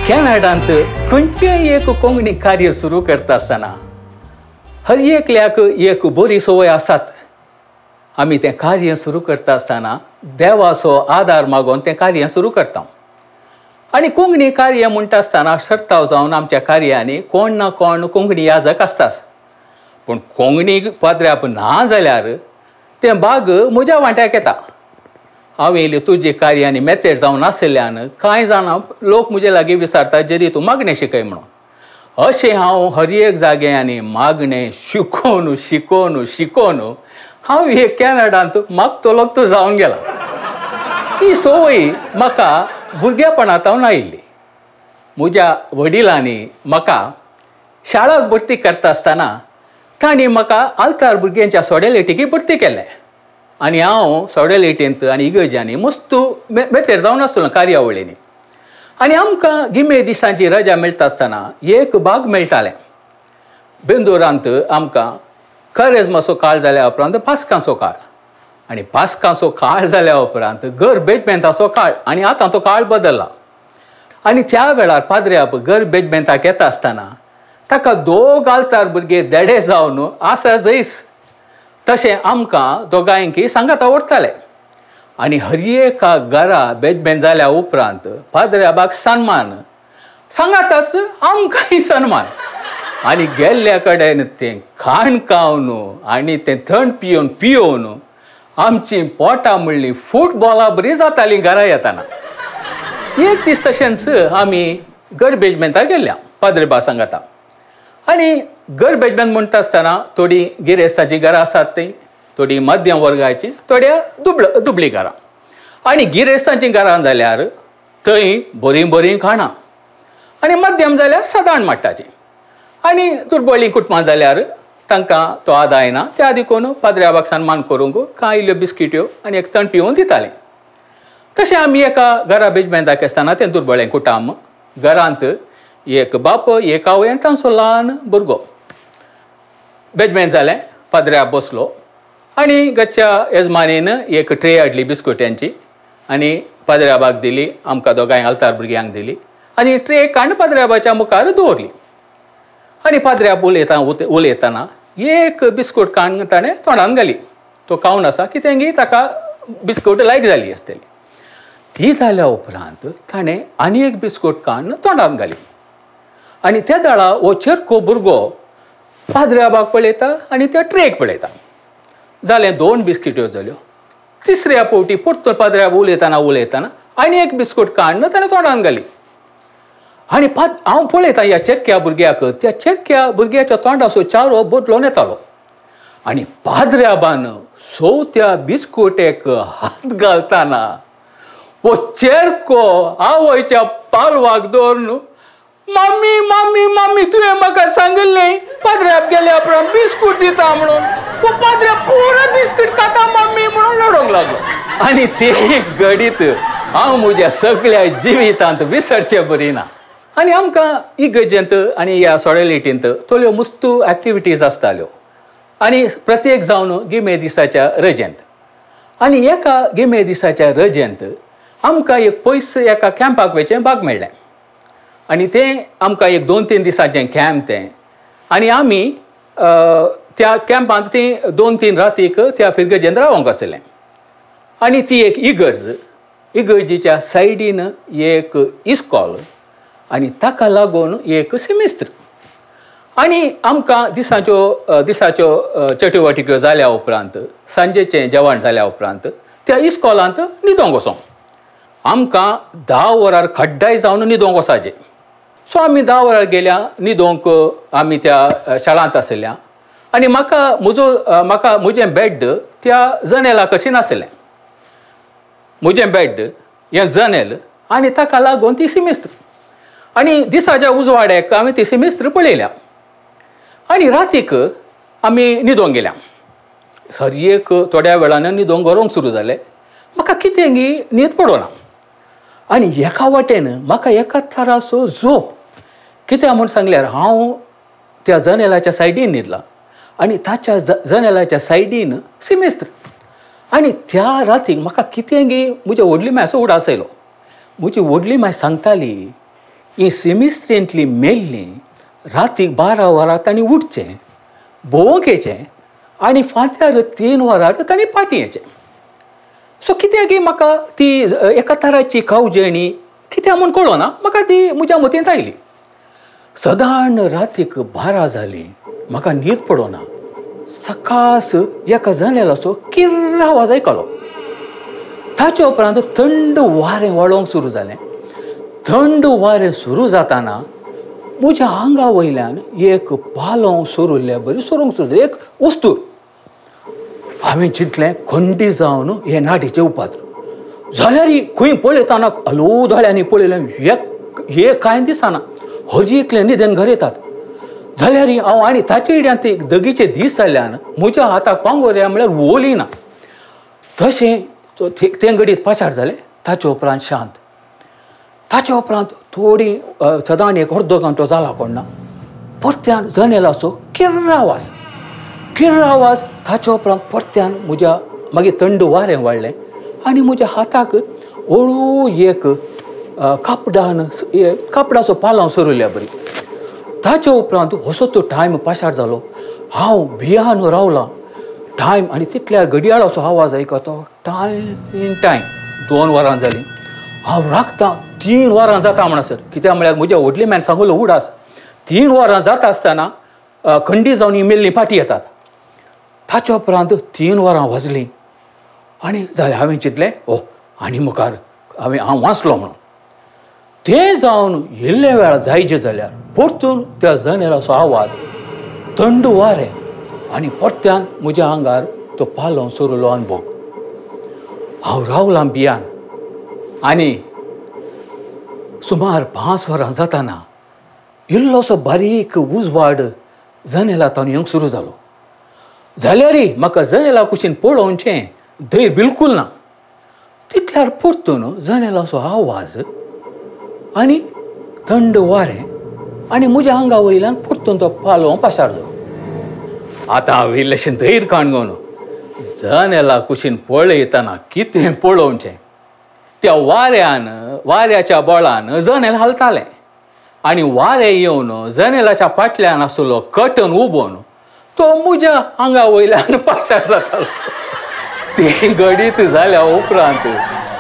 कॅनडांत खंयचेंय एक कोंकणी कार्य सुरू करता आसतना हर एकल्याक एक बरी संवय आसात. आमी तें कार्य सुरू करता आसतना देवाचो आदार मागून तें कार्य सुरू करता. आनी कोंकणी कार्य म्हणटा आसतना शर्ताव जावन आमच्या कार्यांनी कोण ना कोण कोंकणी याजक आसताच. पूण कोंकणी पाद्र्याप ना जाल्यार तें बाग म्हज्या वांट्याक येता. हांवें तुजे कार्यांनी मेतेर जावन आशिल्ल्यान कांय जाणां लोक म्हजे लागीं विचारता जेरी तूं मागणें शिकय म्हणून. अशें हांव हर एक जाग्यांनी मागणें शिकोवन शिकोवन शिकोवन हांव हे कॅनडांत मागतलो तूं जावन गेला. ही संवय म्हाका भुरगेपणांत आयिल्ली. म्हज्या वडिलांनी म्हाका शाळाक भरती करता आसतना तांणी म्हाका आल्तार भुरग्यांच्या सोडेलेटीकी भरती केलें आनी हांव सोडेलेटींत आनी इगर्जांनी मस्त मेतेर जावन आसलो कार्यावळींनी. आनी आमकां गिमे दिसांची रजा मेळटा आसतना एक भाग मेळटालें. बेंदोरांत आमकां करेजमाचो काळ जाल्या उपरांत पास्कांचो काळ आनी पास्कांचो काळ जाल्या उपरांत घर बेजमेंताचो काळ आनी आतां तो काळ बदल्ला. आनी त्या वेळार पाद्र्याप घर बेजमेंताक येता आसतना ताका दोग आल्तार भुरगे देडे जावन आसा जैस तशें आमकां दोगांयकी सांगाता व्हरताले. आनी हर एका घरा बेजमेंत जाल्या उपरांत पाद्र्याबाक सन्मान सांगाताच आमकांय सन्मान. आनी गेल्ल्या कडेन तें खाण खावन आनी तें थंड पिवन पिवन आमची पोटां म्हणली फुटबॉला बरी जातालीं घरा येताना. एक दीस तशेंच आमी घर बेजमेंताक गेल्ल्या पाद्रेबा सांगाता. आनी घर बेजमेंत म्हणटा आसतना थोडीं गिरेस्ताचीं घरां आसात तीं, थोडीं मध्यम वर्गाचीं, थोड्या दुबळीं घरां. आनी गिरेस्तांचीं घरां जाल्यार थंय बरीं बरीं खाणां आनी मध्यम जाल्यार सादारण मट्टाचीं आनी दुर्बळीं कुटुंबां जाल्यार तांकां तो आदाय ना त्या देखून पाद्र्याबाक सन्मान करूंक कांय इल्ल्यो बिस्किट्यो आनी एक थंड पिवन दितालीं. तशें आमी एका घरा बेजमेंताक आसतना तें दुर्बळें कुटुंब घरांत एक बाप एक आवय आनी तांचो ल्हान भुरगो. बेजमेंत जालें, पाद्र्याब बसलो आनी घरच्या येजमानीन एक ट्रे हाडली बिस्कुट्यांची आनी पाद्र्याबाक दिली, आमकां दोगांय आल्तार भुरग्यांक दिली आनी ट्रे काडून पाद्र्याबाच्या मुखार दवरली. आनी पाद्र्याब उलयता उलयतना एक बिस्कूट काडून ताणें तोंडान घाली. तो खावन आसा कितेंगी ताका बिस्कूट लायक जाली आसतली. ती जाल्या उपरांत ताणें आनी एक बिस्कूट काडून तोंडान घाली. आनी त्या दाळा हो चेरको भुरगो पाद्र्याबाक पळयता आनी त्या ट्रेक पळयता. जालें दोन बिस्किट्यो जाल्यो. तिसऱ्या फावटी परतून पाद्र्याब उलयतना उलयतना आनी एक बिस्कूट काडून ताणें तोंडान घाली. आनी हांव पळयता ह्या चेरक्या भुरग्याक, त्या चेरक्या भुरग्याच्या तोंडाचो चारो बदलून येतालो. आनी पाद्र्याबान चवथ्या बिस्कुटेक हात घालतना हो चेरको आवयच्या पालवाक दवरून मामी मामी मामी तुवें म्हाका सांगिल्लें पाद्र्याब गेल्या उपरांत बिस्कूट दिता म्हणून, हो पाद्र्याब पुरो बिस्कूट खाता मामी म्हणून रडोंक लागलो. आनी ते घडीत हांव म्हज्या सगळ्या जिवितांत विसरचें बरी ना. आनी आमकां इगर्जेंत आनी ह्या सोडेलिटींत थोड्यो मुस्तू एक्टिविटीज आसताल्यो आनी प्रत्येक जावन गिमे दिसाच्या रजेंत. आनी एका गिमे दिसाच्या रजेंत आमकां एक पयस एका कॅम्पाक वचचें भाग मेळ्ळें. आनी तें आमकां एक 2-3 दिसांचें कॅम्प तें. आनी आमी त्या कॅम्पांत ती 2-3 रातीक त्या फिरगर्जेंत रावोंक आशिल्लें. आनी ती एक इगर्ज, इगर्जेच्या सायडीन एक इस्कॉल आनी ताका लागून एक सेमिस्त्र. आनी आमकां दिसाच्यो दिसाच्यो चटुवटिक्यो जाल्या उपरांत सांजेचें जेवण जाल्या उपरांत त्या इस्कॉलांत न्हिदोंक वचोंक आमकां 10 वरार खड्डाय जावन न्हिदोंक वचाचें. सो आमी 10 वरार गेल्या न्हिदोंक आमी त्या शाळांत आशिल्ल्या. आनी म्हाका म्हजो म्हाका म्हजें बेड त्या जनेला कशीं नाशिल्लें. म्हजें बेड हें जनेल आनी ताका लागून ती सिमिस्त्र. आनी दिसाच्या उजवाड्याक हांवें ती सिमिस्त्र पळयल्या. आनी रातीक आमी न्हिदोंक गेल्या. सरयेक थोड्या वेळान न्हिदोंक गरोवंक सुरू जालें. म्हाका कितें गी न्हीद पडना. आनी एका वाटेन म्हाका एका थराचो झोप कित्याक म्हूण सांगल्यार हांव त्या जनेलाच्या सायडीन न्हिदलां आनी ताच्या जनेलाच्या सायडीन सिमिस्त्र. आनी त्या रातीक म्हाका कितें गी म्हज्या व्हडली मायचो उडास आयलो. म्हजी व्हडली माय सांगताली ही सिमिस्त्रींतली मेल्ली रातीक 12 वरां तांणी उठचें, भोंवंक येचें आनी फांत्यार 3 वरां तांणी पाटी येचें. सो कित्याक म्हाका ती एका तराची कावजेणी कित्याक म्हूण कळना, म्हाका ती म्हज्या मतींत आयली. सदां रातीक 12 जालीं, म्हाका न्हीद पडना. सकास एका जनेलाचो किर्र आवाज आयकलो. ताचे उपरांत थंड वारें वळोवंक सुरू जालें. थंड वारें सुरू जाताना म्हज्या आंगा वयल्यान एक पालोव सोरुल्ल्या बरी सोरूंक सुरू जालें, एक वस्तू. हांवें चिंतलें खंडी जावन हे नाडीचें उपाद्र जाल्यार खंय पळयतना हलो दोळ्यांनी पळयलें, एक कांय दिसना. हजी एकले न्हिदेन घर येतात जाल्यार हांव आनी ताचे इड्यान ती दगीचे दीस जाल्ल्यान म्हज्या हाताक पांगोऱ्या म्हळ्यार ओली ना. तशें तें घडीत पाशार जालें. ताचे उपरांत शांत. ताचे उपरांत थोडी सदां एक अर्दो घंटो जाला कोण ना, परत्यान जनेलाचो किर्र आवाज, किर्र आवाज. ताचे उपरांत परत्यान म्हज्या मागीर थंड वारें वाडलें आनी म्हज्या हाताक हळू एक कापडान कापडाचो पालांव सरुल्ल्या बरी. ताचे उपरांत असो तो टायम पाशार जालो. हांव भियान रावलां टायम आनी तितल्या घडयाळाचो आवाज आयकतो टायम टायम 2 वरां जालीं. हांव राखतां 3 वरां जाता म्हणसर, कित्याक म्हळ्यार म्हज्या व्हडली मॅन सांगलो उडास 3 वरां जाता आसतना खंडी जावन ही मेल्ली फाटी येतात. ताचे उपरांत 3 वरां वाजलीं आनी जालें. हांवें चिंतलें ओ आनी मुखार हांव वाचलो म्हणून. तें जावन इल्ले वेळार जायचे जाल्यार परतून त्या जनेलाचो आवाज, थंड वारें आनी परत्यान म्हज्या आंगार तो पालोव सोरुलो अनभोग. हांव रावलां भियान आनी सुमार 5 वरां जाताना इल्लोसो बारीक उजवाड जनेलांतल्यान येवंक सुरू जालो. जाल्यारय म्हाका जनेला कुशीन पळोवचें धैर्य बिलकूल ना. तितल्यार परतून जनेलाचो आवाज आनी थंड वारें आनी म्हज्या आंगा वयल्यान परतून तो पालोव पाशार जालो. आतां हांव इल्लेशें धैर्य काणगोन जनेला कुशीन पळयतना कितें पळोवचें, त्या वाऱ्यान वाऱ्याच्या बळान जनेल हालतालें आनी वारें येवन जनेलाच्या फाटल्यान आसलो कटन उबोवन तो म्हज्या आंगा वयल्यान पाशार जातालो. तें घडीत जाल्या उपरांत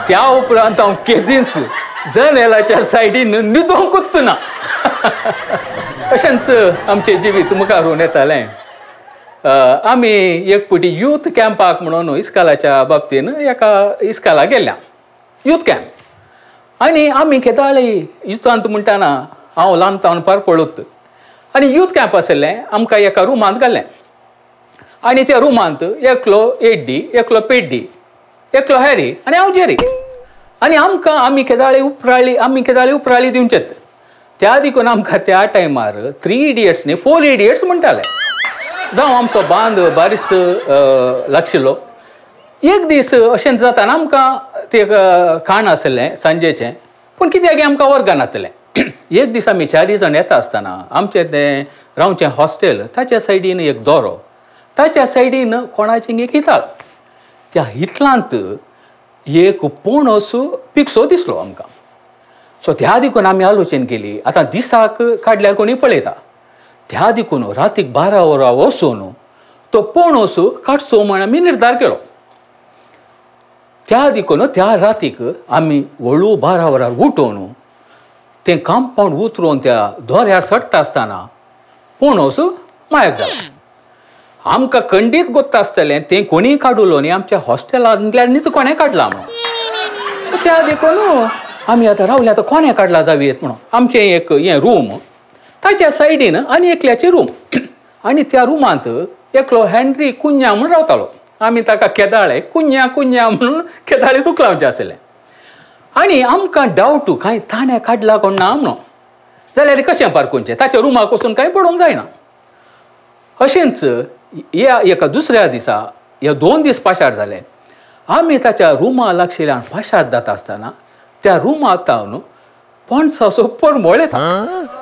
त्या उपरांत हांव केदींच जनेलाच्या सायडीन न्हिदोंकूच ना. अशेंच आमचें जिवीत मुखारून येतालें. आमी एक फावटी यूथ कॅम्पाक म्हणून इस्कालाच्या बाबतीन एका इस्काला गेल्या यूथ कॅम्प. आनी आमी केदाळे युथांत म्हणटाना हांव ल्हान तावन पारपळूत आनी यूथ कॅम्प आशिल्लें. आमकां एका रुमांत घाल्लें आनी त्या रुमांत एकलो एड्डी, एकलो पेड्डी, एकलो हॅरी आनी हांव जेरी. आनी आमकां आमी केदाळे उपराळी आमी केदाळे उपराळी दिवचेत त्या देखून आमकां त्या टायमार 3 इडियट्स न्ही 4 इडियट्स म्हणटाले. जावं आमचो बांद बारीस लागशिल्लो. एक दीस अशेंच जाताना आमकां तें खाण आसलें सांजेचें, पूण कित्याक आमकां वर्गान नासलें. एक दीस आमी 4 जाण येता आसतना आमचें तें रावचें हॉस्टेल ताच्या सायडीन एक दोरो, ताच्या सायडीन कोणाचें एक हिताळ, त्या हितलांत एक पणस पिकसो दिसलो आमकां. सो त्या देखून आमी आलोचन केली आतां दिसाक काडल्यार कोणी पळयता, त्या देखून रातीक 12 वरां वचून तो पणस काडचो म्हण आमी निर्धार केलो. त्या देखून त्या रातीक आमी व्हळू 12 वरार उठोवन तें कंपावंड उतरून त्या दोऱ्यार चडटा आसतना पणस मायक जालो. आमकां खंडीत गोत्ता आसतलें तें कोणीय काडुलो न्ही, आमच्या हॉस्टेलांतल्यान न्ही कोणें काडलां म्हणून. सो त्या देखून आमी आतां रावले आतां कोणें काडलां जावयेत म्हणून. आमचें एक हें रूम ताच्या सायडीन आनी एकल्याचें रूम आनी त्या रुमांत एकलो हेनरी कुंजा म्हूण रावतालो. आमी ताका केदाळे कुंजा कुंजा म्हणून केदाळे तुकलावचें आसलें. आनी आमकां डावट कांय ताणें काडला कोण ना म्हणून, जाल्यार कशें पारकुंचें ताच्या रुमाक वचून कांय पडोवंक जायना. अशेंच ह्या एका दुसऱ्या दिसा ह्या 2 दीस पाशार जाले. आमी ताच्या रुमा लागशिल्ल्यान पाशार जाता आसतना त्या रुमांत पणसाचो परमळ येता.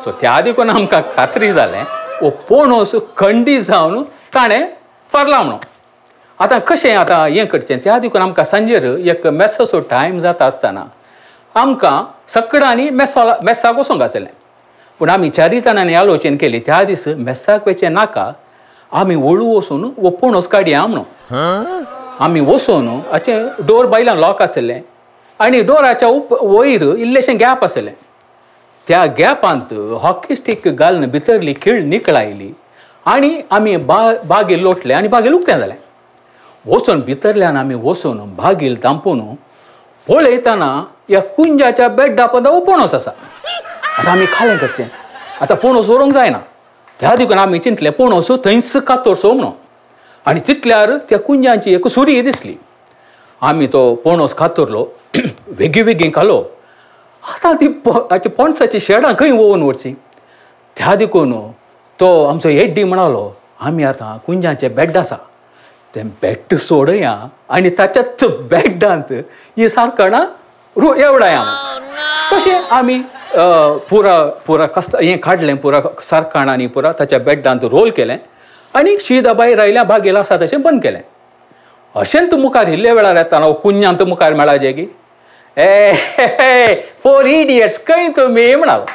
सो त्या देखून आमकां खात्री जालें हो पणस खंडी जावन ताणें फारला म्हणून. आतां कशें आतां हें करचें त्या देखून आमकां सांजेर एक मेसाचो टायम जाता आसतना आमकां सकडांनी मेस्साक वचोंक आसलें. पूण आमी चारी जाणांनी आलोचन केली त्या दीस मेस्साक वचचें नाका, आमी वळू वचून वो पणस काडया म्हणून. आमी वचून हाचें डोर बायल्यान लॉक आसलें आनी डोराच्या वयर इल्लेशें गॅप आसलें. त्या गॅपांत हॉकी स्टीक घालून भितरली खिळ निकळायली आनी आमी बागेर लोटले आनी बागेर उक्तें जालें. वचून भितरल्यान आमी वचून बागील धांपून पळयतना ह्या कुंजाच्या बेड्डा पोंदा हो पणस आसा. आतां आमी खालें करचें, आतां पणस व्हरूंक जायना. त्या देखून आमी चिंतलें पणस थंयच कातरचो म्हणून. आनी तितल्यार त्या कुंजांची एक सुरी दिसली. आमी तो पणस कातरलो, वेगीं वेगीं खालो. आतां ती हाची पणसाची शेडां खंय वोवन व्हरची? त्या देखून तो आमचो एड्डी म्हणालो आमी आतां कुंजांचें बेड आसा तें बेड सोडया आनी ताच्याच बेड्डांत ही सारकणां एवडाया. तशें आमी पुरा पुरा कस्ता हें काडलें, पुरा सारकाणांनी पुरा ताच्या बेड्डांत रोल केलें आनी शीदा भायर आयल्या बागेल आसा तशें बंद केलें. अशेंच मुखार इल्ले वेळार येतना कुंजांत मुखार मेळाचें की ए फोर इडियट्स खंय तुमी म्हणालो.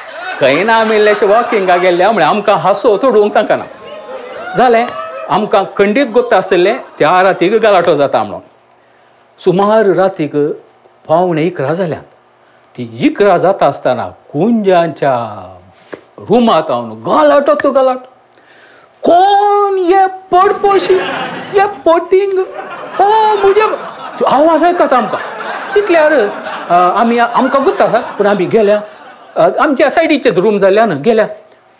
खंय ना आमी इल्लेशें वॉकिंगाक गेल्ले म्हळ्यार आमकां हांसो तोडूंक तांकां ना जालें. आमकां खंडीत गोत्ता आशिल्लें त्या रातीक गलाटो जाता म्हणून. सुमार रातीक 10:45 जाल्यात. ती 11 जाता आसतना कुंजांच्या रुमांत हांव गलाटो तो गलाटो, कोण हे पडपोशी हे पोटींग हो म्हजे आवाज आयकता आमकां. तितल्यार आमी आमकां गुत्ता आसा पूण आमी गेल्या आमच्या सायडीचेच रूम जाल्ल्यान गेल्या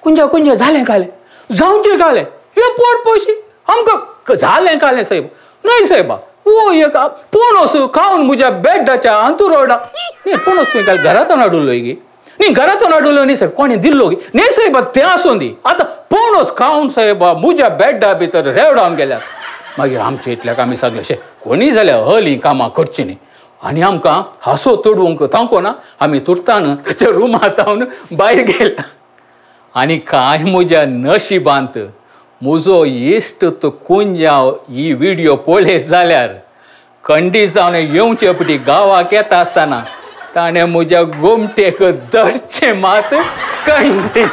कुंजा कुंजा जालें कालें जावचें कालें हे पोटपोशी आमकां जालें कालें साहेब न्हय साहेबा हो एक पणस खावन म्हज्या बेड्डाच्या अंतुरोडा. न्ही पणस तुवें काल घरांतून हाडुल्लो गी? न्ही घरांतून हाडुल्लो न्ही साहेब, कोणें दिल्लो गी? न्ही साहेबा तें आसूं दी, आतां पणस खावन साहेबा म्हज्या बेड्डा भितर रेवडावन गेल्यात. मागीर आमचे इतल्याक आमी सगळे शे कोणीय जाल्यार हलीं कामां करचीं न्ही आनी आमकां हांसो तोडवंक तांको ना. आमी तुर्तान ताच्या रुमांत हांव भायर गेल्या आनी कांय म्हज्या नशिबांत म्हजो इश्ट तो कुंजा ही विडियो पळयत जाल्यार खंडी जावन येवचे पटी गांवाक येता आसतना ताणें म्हज्या गोमटेक धरचें मात कंडी.